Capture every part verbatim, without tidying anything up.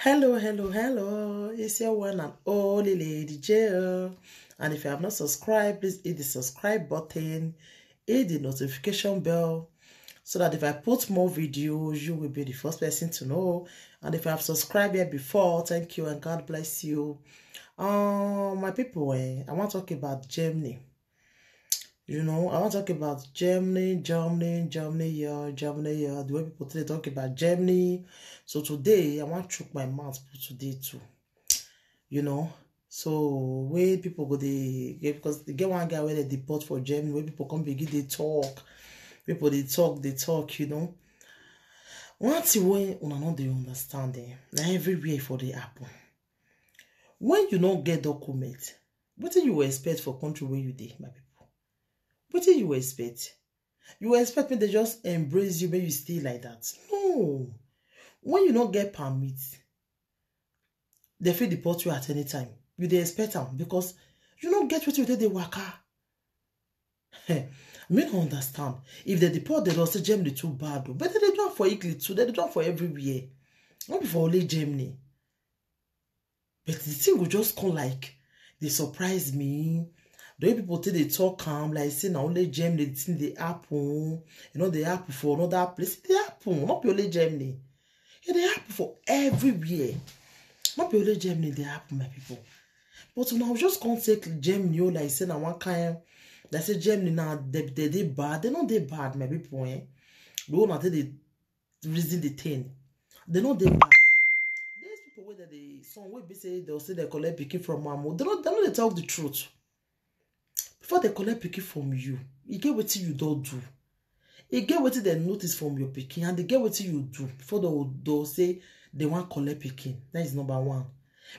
Hello, hello, hello. It's your one and only Lady J. And if you have not subscribed, please hit the subscribe button, hit the notification bell, so that if I put more videos, you will be the first person to know. And if you have subscribed here before, thank you and God bless you. Um, my people, eh, I want to talk about Germany. You know, I want to talk about Germany, Germany, Germany, yeah, Germany, yeah. The way people today talk about Germany. So today, I want to chook my mouth for today too. You know, so when people go, they get, because they get one guy where they deport for Germany, where people come begin, they talk. People, they talk, they talk, you know. One thing when una no dey understand, eh, na everywhere for the happen. When you no get document, what do you expect for country where you dey, my people? What do you expect? You expect me they just embrace you when you stay like that? No. When you no get permit, they fit deport you at any time. You dey expect am because you no get wetin you take dey waka. Me no understand. If they deport, they don say Germany too bad o. But they dey do am for Italy too. They dey do am for everywhere. Not be for only Germany. But the thing go just come like, they surprise me. The way people take dey talk am, like say na only Germany the thing dey happen. You know, dey happen for another place. E dey happen, not be only Germany. E dey happen for everywhere. Not be only Germany dey happen, my people. But una just come take Germany o, like say na one kind, like say Germany na they, they dey bad. They no dey bad, my people, eh? The one that they reason the thing, they no dey bad. These people wey dem dey, some wey be say they'll say they collect pikin from am o, they no, they no dey talk the truth. Before they collect pikin from you, e get wetin you don do. E get wetin they notice from your pikin, and they get wetin you do before they will, they will say they wan collect pikin. That is number one.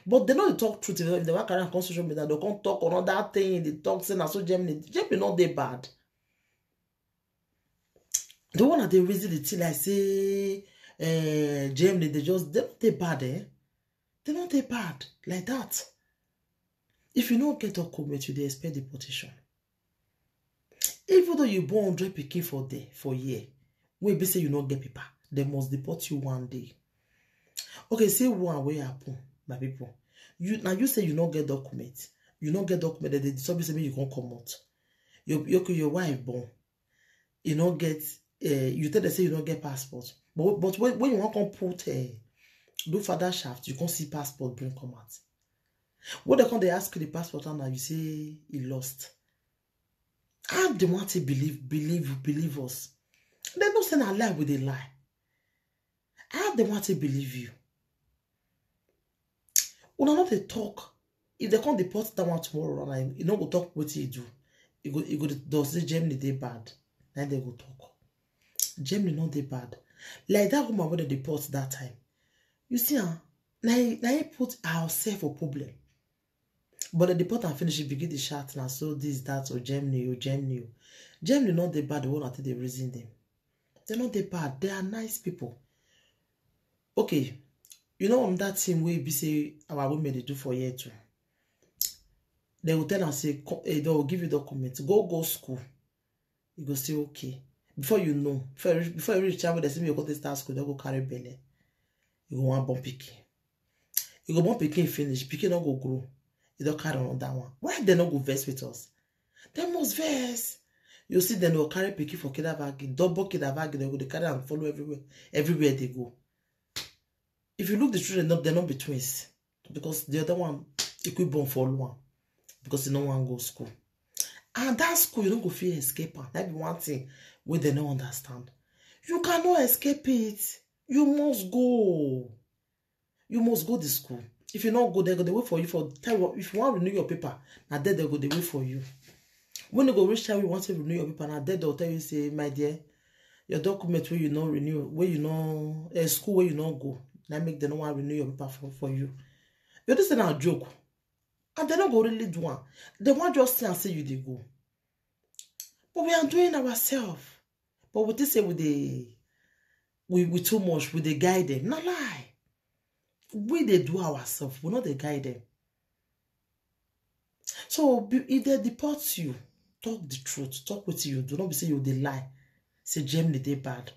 But they no dey talk truth. If they wan carry am come social media, they come talk another thing. They talk say na so Germany, Germany no dey bad. The one that they reason the thing like say, eh, Germany, they just, they no dey bad, eh? They no dey bad like that. If you no get document, you dey expect deportation. Even though you born hundred pikin for there, for year, wey be say you no get paper, they must deport you one day. Okay, say one wey happen, my people. You, now you say you no get document. You no get document, they dey disturb you, say make you come comot. Your, your, your wife born. You no get, eh, you tell them say you no get passport. But, but when, when you wan come put, eh, do father shaft, you come see passport bring come out. When they come, they ask you the passport, and now you say you lost. How they want to believe, believe, believe us? They no say na lie we dey lie. How they want to believe you? Una no dey talk. If they come deport that one tomorrow, and I, you no go talk wetin you do. You go, you go dey say Germany dey bad. Na they go talk. Germany no dey bad. Like that woman wey they deport that time. You see, ah, na he, na he put ourselves for problem. But they deport and finish, e begin dey shout na so this, that, or Germany, or Germany, o. Germany no dey bad. The one I think they reason them. They no dey bad. They are nice people. Okay, you know, um, that thing wey be say our women dey do for here too. They will tell am say, co-, eh, they will give you document, go, go school. You go say okay. Before you know, before you reach, before you reach time wey they say make you go take start school, they go carry belle. You go wan born pikin. You go born pikin finish, pikin no go grow. You don carry another one. Why they no go vex with us? They must vex. You see, they no carry pikin for kidnap bag, double kidnap bag, they go dey carry am follow everywhere, everywhere they go. If you look the children, no, they no be twins. Because the other one, e quick born for one. Because e no wan go school. And that school, you no go fit escape am. That be one thing wey they no understand. You cannot escape it. You must go. You must go the school. If you no go, they go dey wait for you for time. If you wan renew your paper, na there they go dey wait for you. When you go reach time you want to renew your paper, na there they'll tell you say, my dear, your document wey you no renew, wey you no, eh, school wey you no go, na make they no wan renew your paper for, for you. You think say na joke, and they no go really do am. They wan just see and say you dey go. But we are doing ourselves. But we think say we dey, we, we too much, we dey guide them. Na lie. We dey do ourselves, we no dey guide them. So be, if they deport you, talk the truth, talk wetin you do, no be say you dey lie. Say Germany dey bad.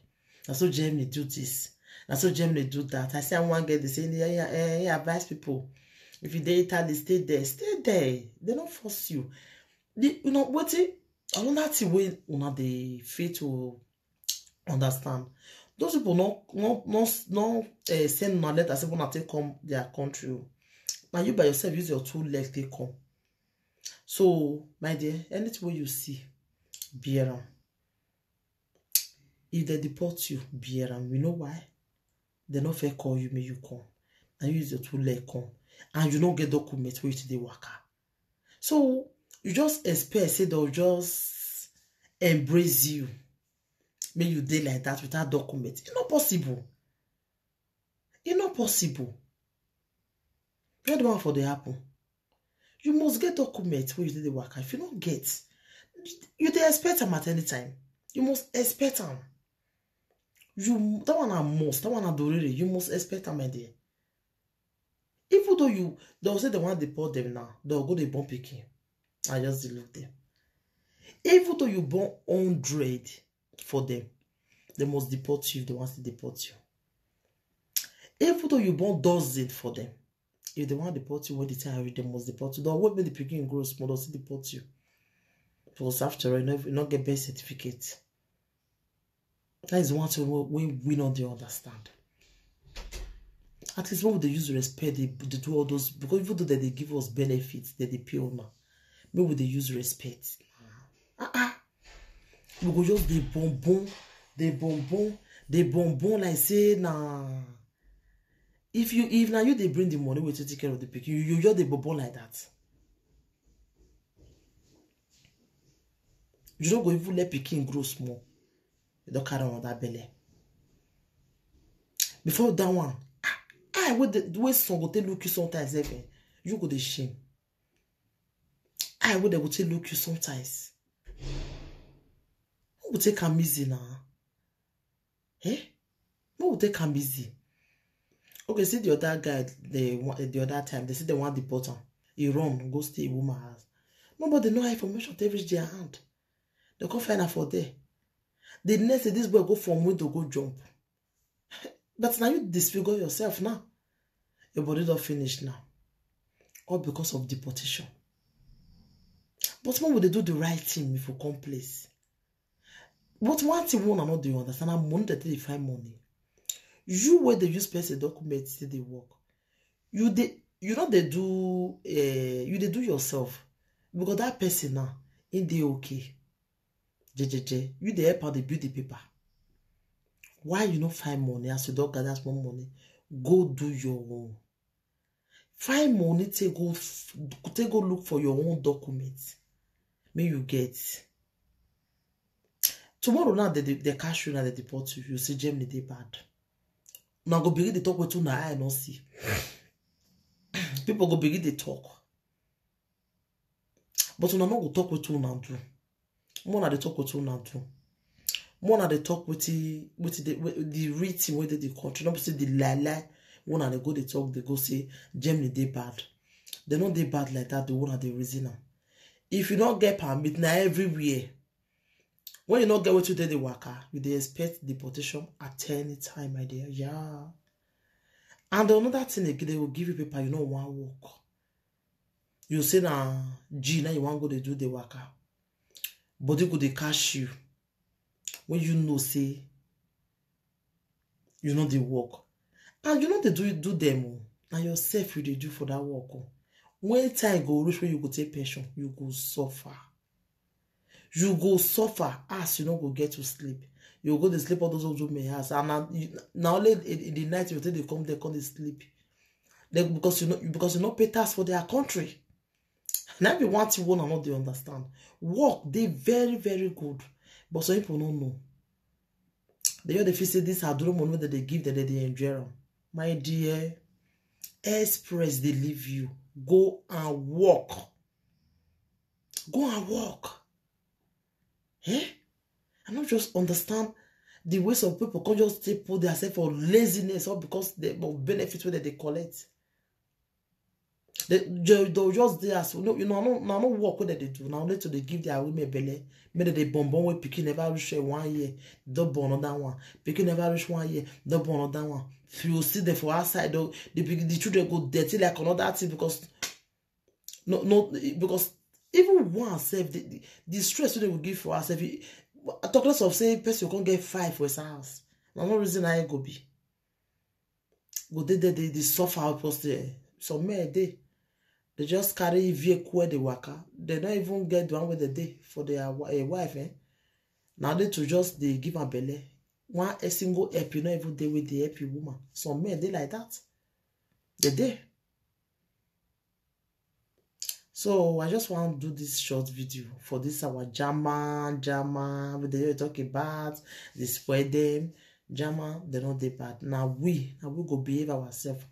Na so Germany do this. Na so Germany do that. I say I wan get the same. Yeah, yeah, eh, yeah, advise people. If you dey Italy, stay there. Stay there. They don't force you. The, you know what? Another thing wey una dey fail to understand. Those people no no no no uh, send una letter say una take come their country. Now you by yourself use your two legs take come. So my dear, anything wey you see, bear am. If they deport you, bear am. You know why? They no fair call you, make you come. And you use your two leg come. And you no get document wey you take dey waka. So you just expect say they'll just embrace you. Make you dey like that without document. It's not possible. It's not possible. Where the one for the happen? You must get document wey you take dey waka. If you no get, you dey expect am at any time. You must expect am. You, that one a must. That one a dorere. You must expect am, my dear. Even though you, they'll say they want to deport them now. They'll go dey born pikin. I just dey look them. Even though you born hundred for them, they must deport you if they want to deport you. Even though you born dozen for them, if they want to deport you when the time reach, they must deport you. They'll wait make the pikin grow small, they'll still deport you. Because after all, you no, you no get birth certificate. That is one thing we, we, we no dey understand. At least when we dey use respect, they, they do all those, because even though that they give us benefits, that they pay on, maybe we dey use respect. Ah, ah. We go just dey bonbon, dey bonbon, dey bonbon like say na. If you, if na you dey bring the money wey take care of the pikin, you, you just dey bonbon like that. You no go even let pikin grow small. You don carry another belle. Before that one, ah, I wey the way some go take look you sometimes, eh, you go dey shame. I wey they go take look you sometimes. Who go take am easy now? Eh? Who go take am easy? Okay, see the other guy, the one, the other time, they say they want deport am. He run, go stay a woman house. Nobody know how information take reach their hand. They come find am for there. The next day, this boy go from window, go jump. But now you disfigure yourself now. Your body don finish now. All because of deportation. But when we dey do the right thing, if we come place. But one thing we no dey understand, na money that they find money. You wey dey use person document say they work. You dey, you no dey do, uh, you dey do yourself. Because that person now, in dey okay. Jejeje, you dey help am dey build the paper. Why you no find money as you don gather small money? Go do your own. Find money, take go f-, take go look for your own document. Make you get. Tomorrow now, they, they, they catch you now, they deport you. You see Germany, they bad. Now go begin to talk with you now, I no see. People go begin to talk. But una no go talk with una do. More na dey talk with una do. More na dey talk with the, with the, with the real thing wey dey the country. No be say the lie lie. Una dey go dey talk, dey go say Germany dey bad. They no dey bad like that. The one dey reason am. If you no get permit, na everywhere. When you no get wetin you dey dey waka, you dey expect deportation at any time, my dear. Yeah. And another thing again, they will give you paper, you no wan work. You say na G, now you wan go dey do the waka. Body go dey catch you. When you know say you no dey work. And you no dey do, do them o. Na yourself you dey do for that work o. When time go reach when you go take pension, you go suffer. You go suffer as you no go get to sleep. You go dey sleep all those old women house. And na, you, na only in, in the night you take dey come there, come dey sleep. Then because you know, because you no pay tax for their country. Na be one thing wey una no dey understand. Work dey very, very good. But some people no know. They just dey feel say this aduro money wey dem dey give them, they dey enjoy am. My dear, express dey leave you. Go and work. Go and work. Eh? I no just understand the way some people come just take put themselves for laziness, all because they, of benefit wey dem dey collect. They, they, they'll just dey as, no, you know, no, no, no work wey dem dey do. Now, only to dey give their women belle. Make dem dey born, born wey pikin never reach, eh, one year, don born another one. Pikin never reach one year, don born another one. If you see them for outside, though, the, big- the children go dirty like another thing because, no, no, because even one sef, the, the, the stress wey dem go give for us, if you, talk less of say person come get five for his house. Na no reason how e go be. Go dey there, dey, dey suffer because they, some men dey, they just carry vehicle where they waka. They don't even get the one where they dey for their wi- eh, wife, eh? Now they to just dey give am belle. One a single help, you not even dey with the help you woman. Some men dey like that. They dey. So I just want to do this short video for this our German, German. We dey talk about, they spoil them. German, they no dey bad. Now we, now we go behave ourselves.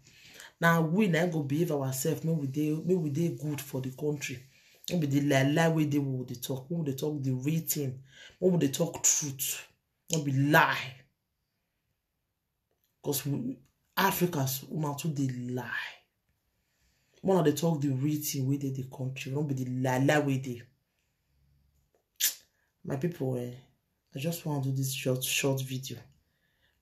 Now we now go behave ourselves. Make we dey, make we dey good for the country. Make we dey lie, lie wey dey we dey talk. Make we dey talk the real thing. Make we dey talk truth. No be lie. Because we, Africans, una too dey lie. Una dey talk the real thing wey dey the country, no be the lie, lie wey dey. My people, eh, I just want to do this short, short video.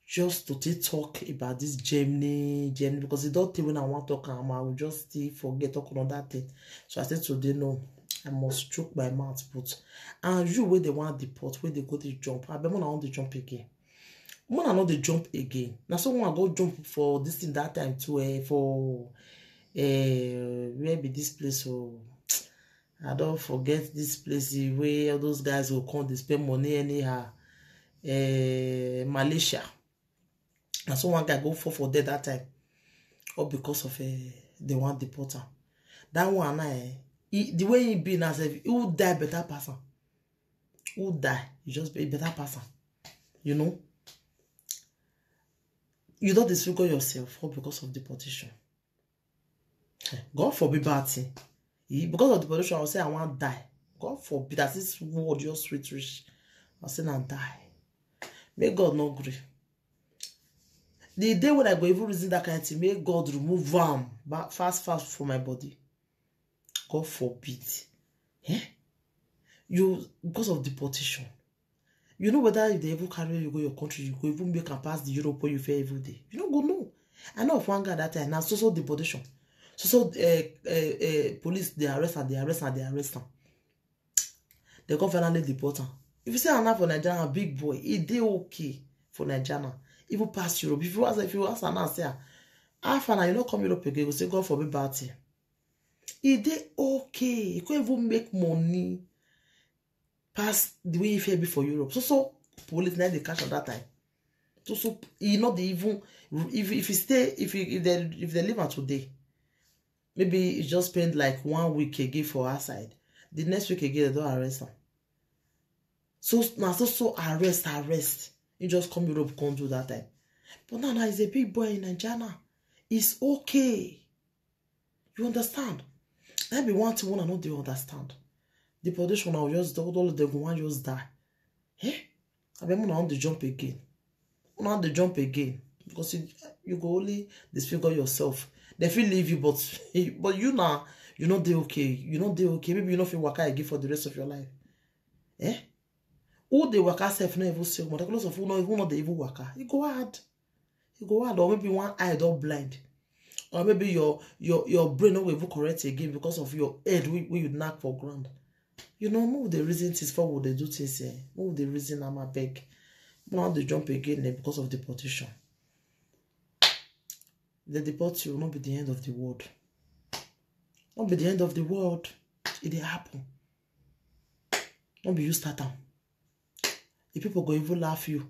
Just to take talk about this Germany, Germany, because e don tey when I want talk am, I will just still forget talk another thing. So I said today, no, I must choke my mouth. But, and you wey they want deport, wey they go dey jump, I bet una want to jump again. Una no dey jump again. Na so una go jump for this thing that time too, eh, for, eh, where be this place? Oh, I don't forget this place, eh, where all those guys go come dey spend money anyhow. Eh, Malaysia. Na so one guy go fall for there that time. All because of, eh, they want deport am. That one, eh, he, the way he be now, sef, he will die better person. Who die? You just be better person. You know? You don't disfigure yourself all because of deportation. God forbid bad thing. Eh, because of deportation, I will say I want die. God forbid that this world just sweet rich. I say now die. May God not gree. The day when I go even reason that kind of thing, may God remove am ba- fast, fast from my body. God forbid. Eh? You, because of deportation. You know whether if they even carry you go your country, you go even make am pass the Europe where you fair every day. You no go know. I know of one guy that time, now so so deportation. So so uh, uh, uh, police, they arrest and they arrest and they arrest am. They come finally deport am. If you say am now for Nigeria, big boy, e dey okay for Nigeria. Even pass Europe. If you ask, if you ask am now, say, "Ah, how far now? You no come Europe again?" Go say, "God forbid bad thing." E dey okay. E come even make money pass the way e fair be for Europe. So so police na dey catch am that time. So so e no dey even, if if e stay, if e, if they, if they leave am today, maybe e just spend like one week again for outside. The next week again, they don arrest am. So na so so arrest, arrest. He just come Europe, come do that time. But now, now he's a big boy in Nigeria. It's okay. You understand? That be one thing una no dey understand. Deportation, now just all of them go wan just die. Eh? I bet una want to jump again. Una want to jump again because you, you go only disfigure yourself. They fit leave you, but but you now, you no dey okay. You no dey okay. Maybe you no fit waka again for the rest of your life. Eh? Who dey waka sef no even see omo. Because of who no, who no dey even waka. E go hard. E go hard, or maybe one eye don blind, or maybe your your your brain no go even correct again because of your head wey wey you knack for ground. You know, move the reason things for, we dey do things, eh? Move the reason, am abeg. Una dey jump again, eh, because of deportation. They deport you, no be the end of the world. No be the end of the world. It dey happen. No be you start am. The people go even laugh you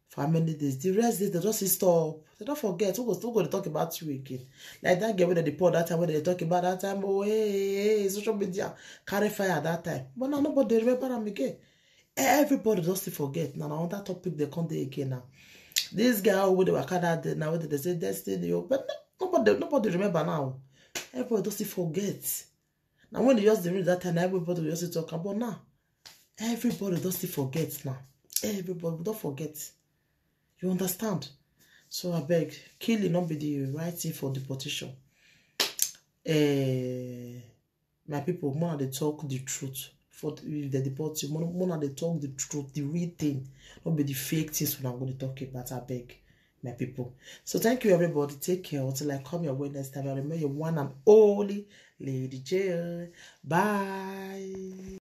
for how many days. The rest days, they just stop. They don't forget. Who go, who go dey talk about you again? Like that girl wey dem deport that time, wey dem talk about that time. Oh, hey, hey, hey, social media carry fire that time. But now nobody remember am again. Everybody don still forget. Now, na another topic they come dey again now. This girl wey dey waka that day now, wey dey say Destiny, oh, but no, nobody, nobody remember now. Everybody don still forget. Now, when they just dey read that time, na everybody will just talk about now. Everybody don still forget now. Everybody don forget. You understand? So I beg, killing no be the right thing for deportation. Eh, my people, more they talk the truth. For the, if they deport you, more, more they talk the truth, the real thing, not be the fake things when I'm going to talk about. I beg, my people. So thank you, everybody. Take care until I come your way next time. I remember your one and only Lady J. Bye.